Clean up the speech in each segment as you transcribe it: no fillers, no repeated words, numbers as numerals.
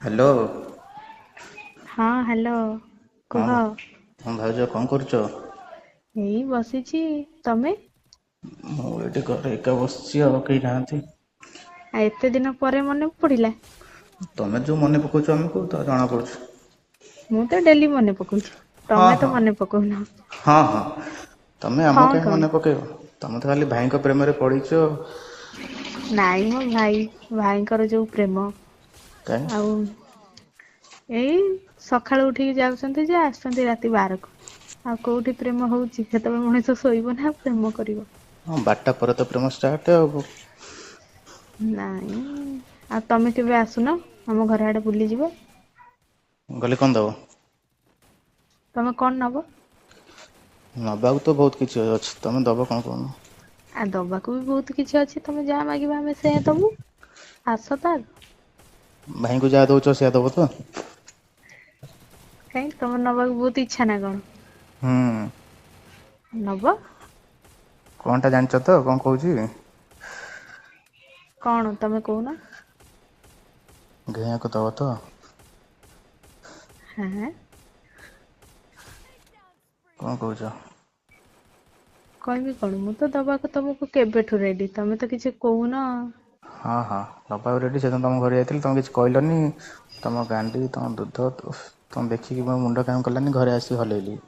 Hello. ହଁ hello. ହଁ କୁହ। ହଁ ଭାଉଜ କଣ କରୁଛ? ଏଇ ବସିଛି ତମେ? ମୁଁ ଏଇଠି ଘରେ ଏକା ବସିଛି ଆଉ କେହି ନାହାନ୍ତି। ଆଉ ଏତେ ଦିନ ପରେ ମନେ ପଡିଲା। ତମେ ଯୋଉ ମନେ ପକଉଛ ଆମକୁ ତ ଜଣା ପଡୁଛି। ମୁଁ ତ ଡେଲି ମନେ ପକଉଛି। ହଁ ତମେ ତ ହଁ ମନେ ପକଉନ ହଁ ହଁ ତମେ ହଁ ଆମକୁ କାହିଁ କଣ ମନେ ପକେଇବ। ତମେ ତ ଖାଲି ଭାଇଙ୍କ ପ୍ରେମରେ ପଡ଼ିଛ। ନାଇଁ ମୋ ଭାଇ ଭାଇଙ୍କର ଯୋଉ ପ୍ରେମ କାଇଁ ଆଉ ଏଇ ସକାଳୁ ଉଠିକି ଯାଉଛନ୍ତି ଯେ ଆସୁଛନ୍ତି ରାତି ବାରକୁ। ଆଉ କୋଉଠି ପ୍ରେମ ହଉଛି ସେତେବେଳେ ମଣିଷ ଶୋଇବ ନା ପ୍ରେମ କରିବ। ହଁ 12ଟା ପରେ ତ ପ୍ରେମ ଷ୍ଟାର୍ଟ ଆଉ। ନାଇଁ ଆଉ ତମେ କେବେ ଆସୁନ ଆମ ଘର ଆଡେ ବୁଲିଯିବ। ଗଲେ କଣ ଦବ? ତମେ କଣ ନବ? ନବାକୁ ତ ବହୁତ କିଛି ଅଛି ତମେ ଦବ କଣ କହୁନ? ଆଉ ଦବାକୁ ବି ବହୁତ କିଛି ଅଛି ତମେ ଯାହା ମାଗିବ ଆମେ ସେଇଆ ଦବୁ ଆସ ତ ଆଗ। ଭାଇଙ୍କୁ ଯାହା ଦଉଛ ସେଇଆ ଦବ ତ? କାଇଁ ତମର ନବାକୁ ବହୁତ ଇଚ୍ଛା ନା କଣ? ହୁଁ। ନବ? କଣଟା ଜାଣିଛ ତ କଣ କହୁଛି? କଣ ତମେ କହୁନ? ଘିଆଁକୁ ଦବ ତ? ହାଁ। କଣ କହୁଛ? କହିବି କଣ ମୁଁ ତ ଦବାକୁ ତମକୁ କେବେଠୁ ରେଡି ତମେ ତ କିଛି କହୁନ। ହଁ ହଁ ଦବାକୁ ରେଡ଼ି ସେଦିନ ତମ ଘରେ ଯାଇଥିଲି ତମେ କିଛି କହିଲନି। ତମ ଗାଣ୍ଡି ତମ ଦୁଧ ଓଃ ତମ ଦେଖିକି ମୋ ମୁଣ୍ଡ କାମ କଲାନି ଘରେ ଆସିକି ହଲେଇଲି।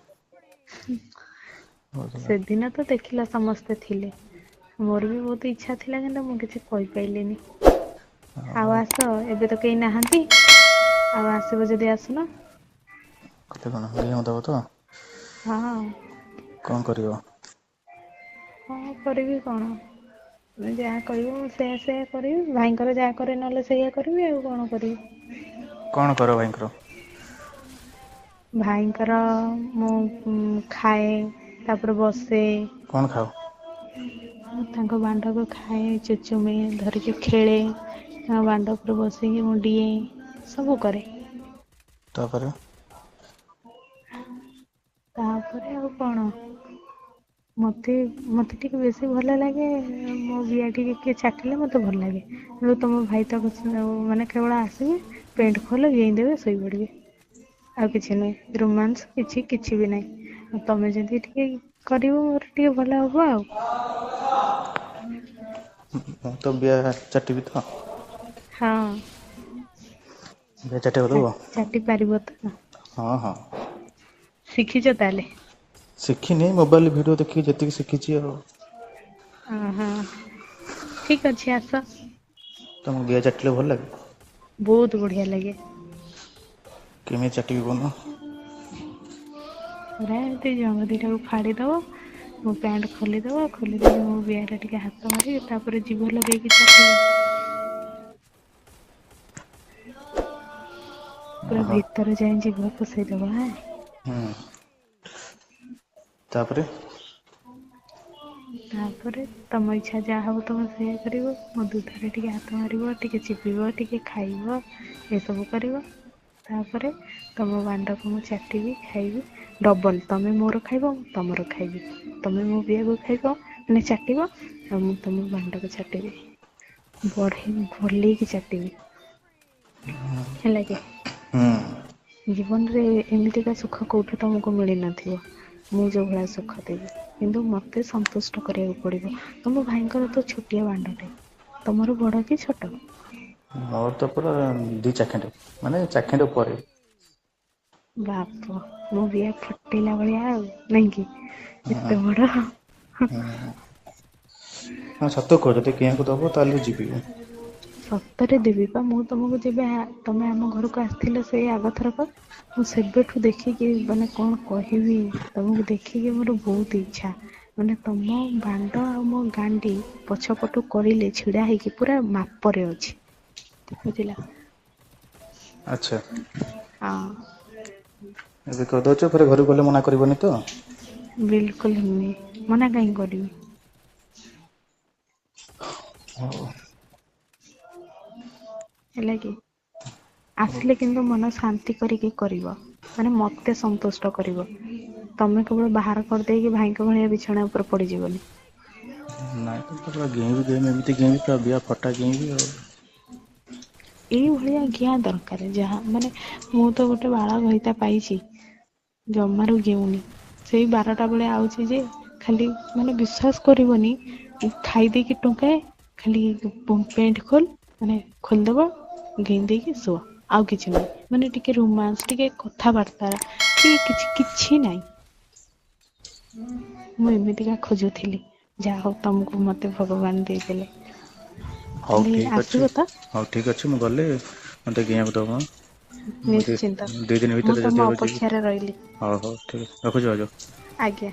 ବୁଝିଲ। ସେଦିନ ତ ଦେଖିଲ ସମସ୍ତେ ଥିଲେ। ମୋର ବି ବହୁତ ଇଚ୍ଛା ଥିଲା କିନ୍ତୁ ମୁଁ କିଛି କହିପାଇଲିନି। ଆଉ ଆସ ଏବେ ତ କେହି ନାହାନ୍ତି ଆଉ ଆସିବ ଯଦି ଆସୁନ। କେତେ କଣ ଦବ ତ? ହଁ। କଣ କରିବ? କଣ କରିବି କଣ? ତମେ ଯାହା କହିବ ମୁଁ ସେୟା ସେୟା କରିବି ଭାଇଙ୍କର ଯାହା କରେ ନହେଲେ ସେଇଆ କରିବି ଆଉ କଣ କରିବି। କଣ କର ଭାଇଙ୍କର? ଭାଇଙ୍କର ମୁଁ ଖାଏ ତାପରେ ବସେ। କଣ ଖାଅ? ମୁଁ ତାଙ୍କ ବାଣ୍ଡକୁ ଖାଏ ଚୁଚୁମି ଧରିକି ଖେଳେ। ତାଙ୍କ ବାଣ୍ଡ ଉପରେ ବସିକି ମୁଁ ଡିଏଁ ସବୁ କରେ। ତାପରେ? ତାପରେ ଆଉ କଣ? ମତେ ମତେ ଟିକେ ବେଶୀ ଭଲ ଲାଗେ ମୋ ବିଆ ଟିକେ କିଏ ଚାଟିଲେ ମତେ ଭଲ ଲାଗେ। କିନ୍ତୁ ତମ ଭାଇ ତ ମାନେ କେବଳ ଆସିବେ ପେଣ୍ଟ ଖୋଲ ଗେହିଁ ଦେବେ ଶୋଇପଡିବେ। ଆଉ କିଛି ନୁହେଁ ରୋମାନ୍ସ କିଛି କିଛି ବି ନାହିଁ ଆଉ ତମେ ଯଦି ଟିକେ କରିବ ମୋର ଟିକେ ଭଲ ହବ ଆଉ। ମୁଁ ତ ବିଆ ଚାଟିବି ତ? ହଁ। ବିଆ ଚାଟିବାକୁ ଚା ଦବ ଚାଟି ପାରିବ ତ? ହଁ ହଁ। ଶିଖିଛ ତାହେଲେ? ଶିଖିନି ମୋବାଇଲ ଭିଡ଼ିଓ ଦେଖିକି ଯେତିକି ଶିଖିଛି ଆଉ। ଅହଁ ଠିକ ଅଛି ଆସ। ତମକୁ ଗିଆ ଚାଟିଲେ ଭଲ ଲାଗେ? ବହୁତ ବଢିଆ ଲାଗେ। କେମିତି ଚାଟିବି କହୁନ? ପୁରା ଏମିତି ଜଙ୍ଘ ଦିଟାକୁ ଫାଡ଼ିଦବ। ମୋ ପ୍ୟାଣ୍ଟ ଖୋଲିଦବ ଖୋଲି ଦେଇକି ମୋ ବିଆରେ ଟିକେ ହାତ ମାରିକି ତାପରେ ଜିଭ ଲଗେଇକି ଚାଟିବ। ପୁରା ଓହୋ ଭିତରେ ଯାଇ ଜିଭ ପଷେଇଦବ ହାଁ। ହୁଁ। ତାପରେ? ତାପରେ ତମ ଇଚ୍ଛା ଯାହା ହବ ତମେ ସେଇଆ କରିବ ମୋ ଦୁଧରେ ଟିକେ ହାତ ମାରିବ ଟିକେ ଚିପିବ ଟିକେ ଖାଇବ ଏସବୁ କରିବ। ତାପରେ ତମ ବାଣ୍ଡକୁ ମୁଁ ଚାଟିବି ଖାଇବି। ଡବଲ ତମେ ମୋର ଖାଇବ ମୁଁ ତମର ଖାଇବି ତମେ ମୋ ବିଆକୁ ଖାଇବ ମାନେ ଚାଟିବ ଆଉ ମୁଁ ତମ ବାଣ୍ଡକୁ ଚାଟିବି। ବଢେଇ ଭଲେଇକି ଚାଟିବି। ହେଲା କି। ହୁଁ ଜୀବନରେ ଏମିତିକା ସୁଖ କୋଉଠି ତମକୁ ମିଳିନଥିବ। ମୁଁ ଯୋଉ ଭଳିଆ ସୁଖ ଦେବି। କିନ୍ତୁ ମତେ ସନ୍ତୁଷ୍ଟ କରିବାକୁ ପଡିବ ତମ ଭାଇଙ୍କର ତ ଛୋଟିଆ ବାଣ୍ଡଟେ। ତମର ବଡ କି ଛୋଟ? ମୋର ତ ପୁରା ଦି ଚାଖେଣ୍ଡେ ମାନେ ଚାଖେଣ୍ଡେ ଉପରେ। ବାପ ମୋ ବିଆ ଫଟେଇଲା ଭଳିଆ ଆଉ ନାଇଁକି ଏତେ ବଡ। ହଁ ସତ କୁହ ଯଦି କିଣିବାକୁ ଦବ ତାହେଲେ ଯିବି ମୁଁ। ସତରେ ଦେବି ବା ମୁଁ ତମକୁ ଯେବେ ତମେ ଆମ ଘରକୁ ଆସିଥିଲ ସେଇ ଆଗଥରକ। ମୁଁ ସେବେଠୁ ଦେଖିକି ମାନେ କଣ କହିବି ତମକୁ ଦେଖିକି ମୋର ବହୁତ ଇଚ୍ଛା। ମାନେ ତମ ବାଣ୍ଡ ଆଉ ମୋ ଗାଣ୍ଡି ପଛପଟୁ କରିଲେ ଛିଡା ହେଇକି ପୁରା ମାପରେ ଅଛି ବୁଝିଲ। ଆଚ୍ଛା। ହଁ। ଏବେ କହିଦଉଛ ଫେରେ ଘରକୁ ଗଲେ ମନା କରିବନି ତ? ବିଲକୁଲ ନୁହେଁ ମନା କାହିଁ କରିବି? ହଉ। ହେଲା କି ହଉ ଆସିଲେ କିନ୍ତୁ ମନ ଶାନ୍ତି କରିକି କରିବ। ମାନେ ମତେ ସନ୍ତୁଷ୍ଟ କରିବ। ତମେ କେବଳ ବାହାର କରିଦେଇକି ଭାଇଙ୍କ ଭଳିଆ ବିଛଣା ଉପରେ ପଡିଯିବନି। ନାଇଁ ତ ପୁରା ଗେଇଁବି ଗେଇଁବି ଏମିତି ଗେଇଁବି ପୁରା ବିଆ ଫଟା ଗେଇଁବି ଆଉ। ଏଇଭଳିଆ ଘିଆଁ ଦରକାର ଯାହା ମାନେ ମୁଁ ତ ଗୋଟେ ବାଳ ଘଇତା ପାଇଛି ଜମାରୁ ଗେଉନି। ସେଇ 12ଟା ବେଳେ ଆଉଛି ଯେ ଖାଲି ମାନେ ବିଶ୍ଵାସ କରିବନି ଖାଇ ଦେଇକି ଟୁଙ୍କାଏ ଖାଲି ପେଣ୍ଟ ଖୋଲ ମାନେ ଖୋଲିଦବ ଗେଁ ଦେଇକି ଶୁଅ ଆଉ କିଛି ନାହିଁ ମାନେ ଟିକେ ରୋମାନ୍ସ ଟିକେ କଥାବାର୍ତ୍ତା କି କିଛି କିଛି ନାହିଁ। ମୁଁ ଏମିତିକା ଖୋଜୁଥିଲି ଯାହା ହଉ ତମକୁ ମତେ ଭଗବାନ ଦେଇଦେଲେ। ହଉ ତାହେଲେ ଠିକ ଆସିବ ଅଛି ତ ହଉ ଠିକ ଅଛି ମୁଁ ଗଲେ ମତେ ଗିଆଁକୁ ଦବ। ମୁଁ ନିଶ୍ଚିନ୍ତ ଦି ଦିନ ମୁଁ ଭିତରେ ତମ ଯଦି ହବ ଯିବି ଅପେକ୍ଷାରେ ରହିଲି ହଉ ହଉ ଠିକ ଅଛି ରଖୁଛି ଭାଉଜ। ଆଜ୍ଞା।